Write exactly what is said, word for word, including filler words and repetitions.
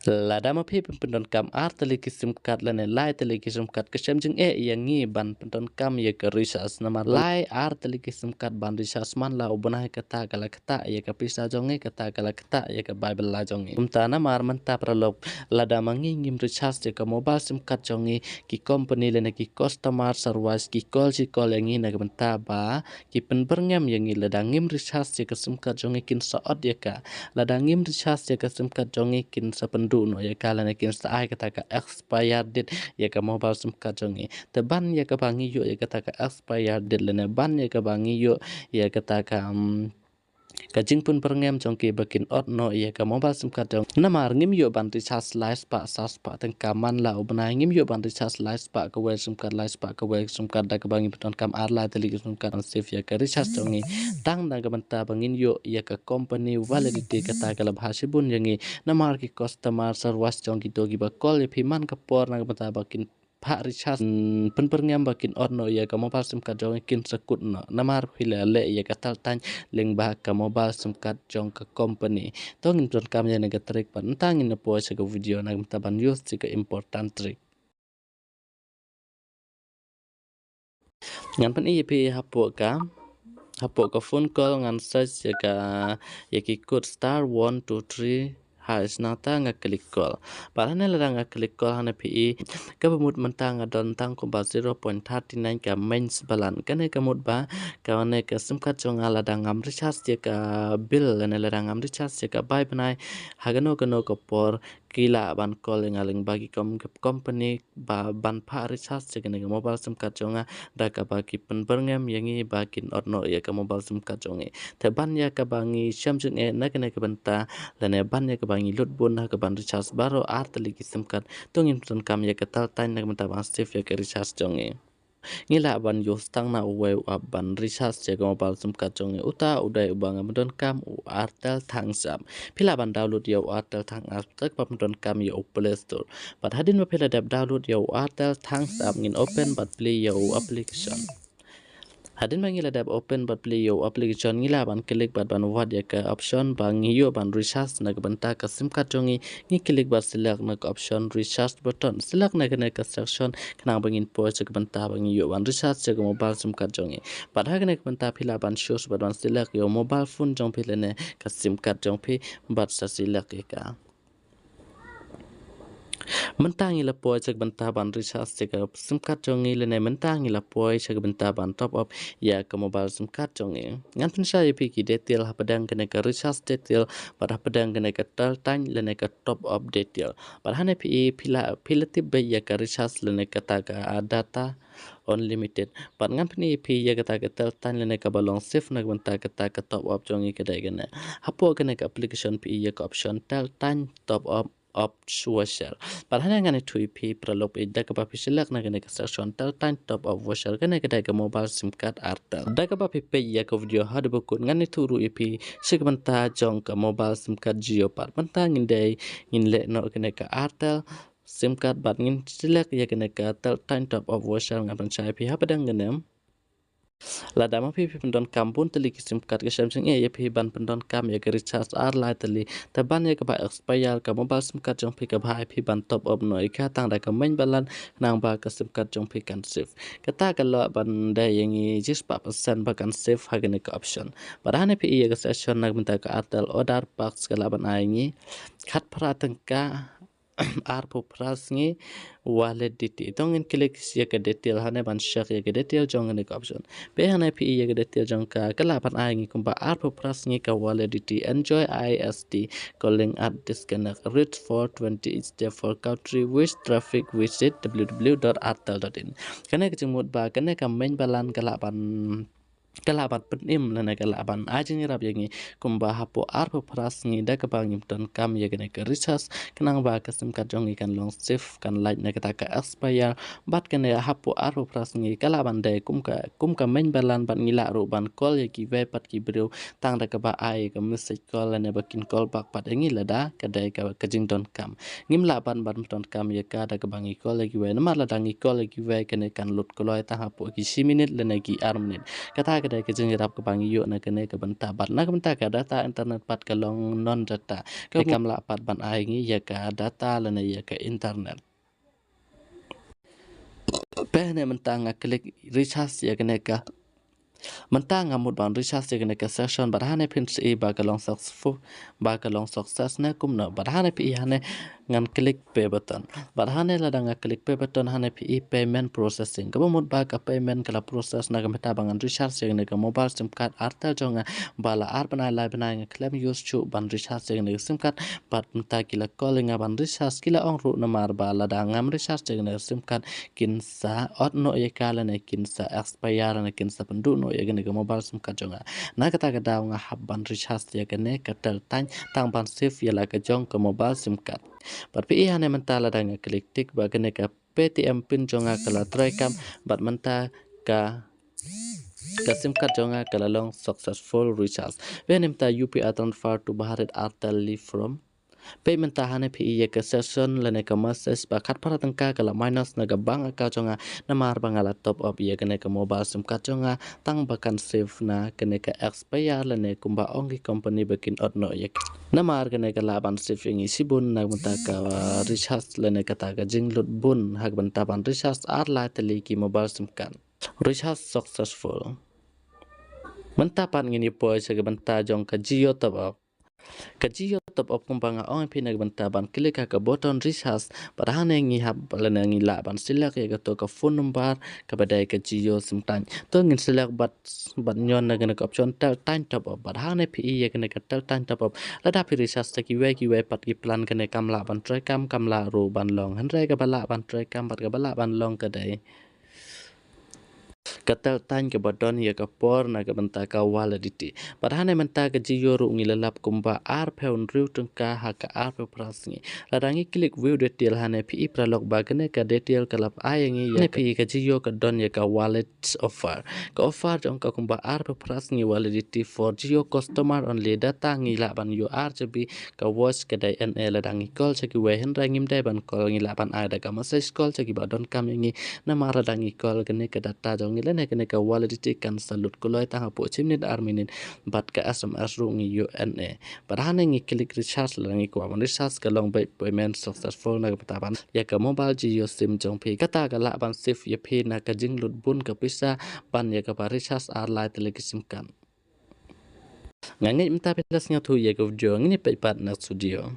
Lada ma phi pyndonkam ar tylli ki sim card lane lai tylli ki sim card, ka shem jingeh ïa ngi ban pyndonkam ïa ka recharge. Namar lai ar tylli ki sim card ban recharge man la u bnai, kata ka la ktah ïa ka pisa jong ngi, kata ka la ktah ïa ka bai bylla jong ngi. Kumta namar mynta paralok, lada ma ngi ngim recharge ïa ka mobile sim card jong ngi, ki company lane ki customer service ki call shi call ïa ngi na ka bynta ba ki pynbyrngem ïa ngi. Lada ngim recharge ïa ka sim card jong ngi, kin sa ot ïa ka. Lada ngim recharge ïa ka sim card jong ngi, kin sa pynduh noh ïa ka lane kin sa ai kata ka expire date ïa ka mobile sim card jong ngi. Te ban ïa kaba ngi ïoh ïa kata ka expire date lane ban ïa kaba ngi ïoh ïa kata ka, um, ka jingpynbyrngem jong ki ba kin ot noh ïa ka mobile sim card jong. Namar ngim ïoh ban recharge lai spah, saw spah tyngka man la u bnai, ngim ïoh ban recharge lai spah kawei sim card, lai spah kawei sim card, da kaba ngi pyndonkam ar lai tylli ki sim card ban save ïa ka recharge jong ngi. Tang na ka bynta ba ngin ïoh ïa ka company validity, kata ka la bha shibun ïa ngi. Namar ki customer service jong kito kiba call ïa phi man ka por na ka bynta ba kin phah recharge, mm, pynbyrngem ba kin ot noh ïa ka mobile sim card jong ngi, kin sa kut noh. Namar phi la leh ïa ka taltaiñ lyngba ka mobile sim card jong ka company. To ngin pyndonkam ïa kane ka trick pat. Mynta ngin ïa poi sha ka video na ka bynta ban use ïa ka important trick. Ngan pyni ïa phi hapoh ka, hapoh ka phone call, ngan search ïa ka, ïa ki code star one two three hash, nangta nga click call. Bad hangne lada nga click call hangne phi i, kaba mut mynta nga don tang kumba zero point thirty nine ka mains balance. Kane ka mut ba kane ka sim card jong nga lada ngam recharge ïa ka bill lane lada ngam recharge ïa ka bai bnai ha kano kano ka por, ki lah ban call ïa nga lyngba ki com-, company ba ban phah recharge ïa kane ka mobile sim card jong nga, da kaba ki pynbyrngem ïa ngi ba kin ot noh ïa ka mobile sim card jong ngi. Te ban ïa kaba ngi shem jingeh na kane ka bynta lane ban ïa kaba ngi lut bun ha kaban recharge baroh ar tylli ki sim card, to ngin pyndonkam ïa ka taltaiñ na ka bynta ban save ïa ka recharge jong ngi. Ngi lah ban use tang na uwei u app ban recharge ïa ka mobile sim card jong ngi. Uta u dei uba nga pyndonkam, u Airtel Thangs app. Phi lah ban download ïa u Airtel Thangs app da kaba pyndonkam ïa u Play Store. Bad hadien ba phi la dep download ïa u Airtel Thangs app, ngin open bad play ïa u application. Hadien ba ngi la dep open bad play ïa u application, ngi lah ban click bad ban wad ïa ka option ba ngi ïoh ban recharge na ka bynta ka sim card jong ngi. Ngi click bad select na ka option recharge button. Select na kane ka section khnang ba ngin poi sha ka bynta ba ngi ïoh ban recharge ïa ka mobile sim card jong ngi. Bad ha kane ka bynta phi lah ban choose bad ban select ïa u mobile phone jong phi lane ka sim card jong phi bad sa select ïa ka. Mynta ngi la poi sha ka bynta ban recharge ïa ka sim card jong ngi lane mynta ngi la poi sha ka bynta ban top up ïa ka mobile sim card jong ngi. Ngan pynshai ïa phi ki detail hapdeng kane ka recharge detail bad hapdeng kane ka taltaiñ lane ka top up detail. Bad hangne phi i, phi la, phi la tip beit ïa ka recharge lane kata ka, ah, data unlimited. Bad ngan pyni ïa phi ïa kata ka taltaiñ lane kaba long save na ka bynta kata ka top up jong ngi ka dei kane. Hapoh kane ka application phi i ïa ka option taltaiñ top up of voucher. Bad hangne ngan ïathuh ïa phi paralok, i da kaba phi select na kane ka section taltaiñ top up voucher, kane ka dei ka mobile sim card Airtel. Da kaba phi peit ïa ka video haduh ba kut, ngan ïathuh ruh ïa phi sha ka bynta jong ka mobile sim card Jio pat. Mynta ngin dei ngin leh noh kane ka Airtel sim card bad ngin select ïa kane ka taltaiñ top up voucher. Ngan pynshai ïa phi hapdeng kane. Lada ma phi phi pyndonkam bun tylli ki sim card, ka shem jingeh ïa phi ban pyndonkam ïa ka recharge ar lai tylli. Te ban ïa kaba expire ka mobile sim card jong phi, ka bha ïa phi ban top up noh ïa ka tang da ka main balance khnang ba ka sim card jong phi kan save. Kata ka lah ban dei ïa ngi shispah percent ba kan save ha kane ka option. Bad hangne phi i ïa ka section na ka bynta ka Airtel order packs, ka lah ban ai ïa ngi khatphra tyngka arphew phra sngi validity. To ngin click ïa ka detail hangne ban check ïa ka detail jong kane ka option. Peit hangne phi i ïa ka detail jong ka, ka lah ban ai ïa ngi kumba arphew phra sngi ka validity. Enjoy I S T calling at disconnect. Read for twenty each day for country with traffic, visit W W W dot airtel dot in. Kane ka jingmut ba kane ka main balance ka lah ban ka lah ban pynim lane ka lah ban ai jingïarap ïa ngi kumba hapoh arphew phra sngi da kaba ngim pyndonkam ïa kane ka recharge, khnang ba ka sim card jong ngi kan long save, kan lait na kata ka expire. Bad kane hapoh arphew phra sngi ka lah ban dei kum ka, kum ka main balance bad ngi lah ruh ban call ïa kiwei pat ki briew tang da kaba ai ka message call lane ba kin call back pat ïa ngi lada ka dei ka, ka jingdonkam. Ngim lah ban ban pyndonkam ïa ka da kaba ngi call ïa kiwei, namar lada ngi call ïa kiwei kane kan lut kloi tang hapoh ki shi minit lane ki ar minit. Kata Ka dei ka jingïarap kaba ngi ïoh na kane ka bynta, bad na ka bynta ka data internet pat ka long non data. Ka kam lah pat ban ai ngi ïa ka data lane ïa ka internet. Peit hangne mynta nga click recharge ïa kane ka. Mynta nga mut ban recharge ïa kane ka session, bad hangne phin sa ïohi ba ka long successful, ba ka long success ne kumno. Bad hangne phi ïohi hangne ngan click pay button. Bad hangne lada nga click pay button, hangne phi ïohi payment processing. Kaba mut ba ka payment ka la process na ka bynta ba ngan recharge ïa kane ka mobile sim card Airtel jong nga, ba la ar bnai lai bnai nga khlem use shuh ban recharge ïa kane ka sim card. Bad mynta ki la call ïa nga ban recharge, ki la ong ruh namar ba lada ngam recharge ïa kane ka sim card, kin sa ot noh ïa ka lane kin sa expire lane kin sa pynduh noh ïa kane ka mobile sim card jong nga. Na kata ka daw nga hap ban recharge ïa kane ka teltaiñ tang ban save ïa la ka jong ka mobile sim card. Bad phi ïohi hangne mynta lada nga click tick ba kane ka Paytm pin jong nga ka la trei kam, bad mynta ka, ka sim card jong nga ka la long successful recharge. Peit hangne mynta U P I transfer to Bharat Airtel Life from. Peit mynta hangne phi ïohi ïa ka session lane ka message ba khatphra tyngka ka la minus na ka bank account jong nga namar ba nga la top up ïa kane ka mobile sim card jong nga tang ba kan save na kane ka expire lane kumba ong ki company ba kin ot noh ïa ka. Namar kane ka lah ban save ïa ngi shibun na ka bynta ka recharge lane kata ka jinglut bun ha ka bynta ban recharge ar lai tylli ki mobile sim card. Recharge successful. Mynta pat ngin ïa poi sha ka bynta jong ka Jio top up. Ka Jio top up kumba nga ong ïa phi na ka bynta ban click ha ka button recharge, bad hangne ngi hap lane ngi lah ban select ïa kato ka phone number kaba dei ka Jio sim card. To ngin select bad, bad ñion na kane ka option teltaiñ top up, bad hangne phi ïohi ïa kane ka teltaiñ top up. Lada phi recharge da kiwei kiwei pat ki plan kane kam lah ban trei kam, kam lah ruh ban long. Hynrei kaba lah ban trei kam bad kaba lah ban long ka dei ka teltaiñ kaba don ïa ka por na ka bynta ka validity. Bad hangne mynta ka Jio ruh ngi la lap kumba arphew hynriew tyngka ha ka arphew phra sngi. Lada ngi click view detail hangne phi ïohi paralok ba kane ka detail ka la ai ïa ngi ïa ka, phi ïohi ka Jio ka don ïa ka valid offer. Ka offer jong ka kumba arphew phra sngi validity for Jio customer only, data ngi lah ban ïoh ar G B, ka voice ka dei N A. Lada ngi call sha kiwei hynrei ngim dei ban call, ngi lah ban ai da ka message call sha kiba donkam ïa ngi. Namar lada ngi call kane ka data jong ngi lane kane ka validity kan sa lut kloi tang hapoh shi minit ar minit, bad ka S M S ruh ngi ïoh N A. Bad hangne ngi click recharge, lada ngi kwah ban recharge ka long beit payment successful na ka bynta ban ïa ka mobile Jio sim jong phi. Kata ka lah ban save ïa phi na ka jinglut bun ka pisa ban ïa kaba recharge ar lai tylli ki sim card. Nga ngeit mynta phi la sngewthuh ïa ka video, ngin ïa peit pat next video.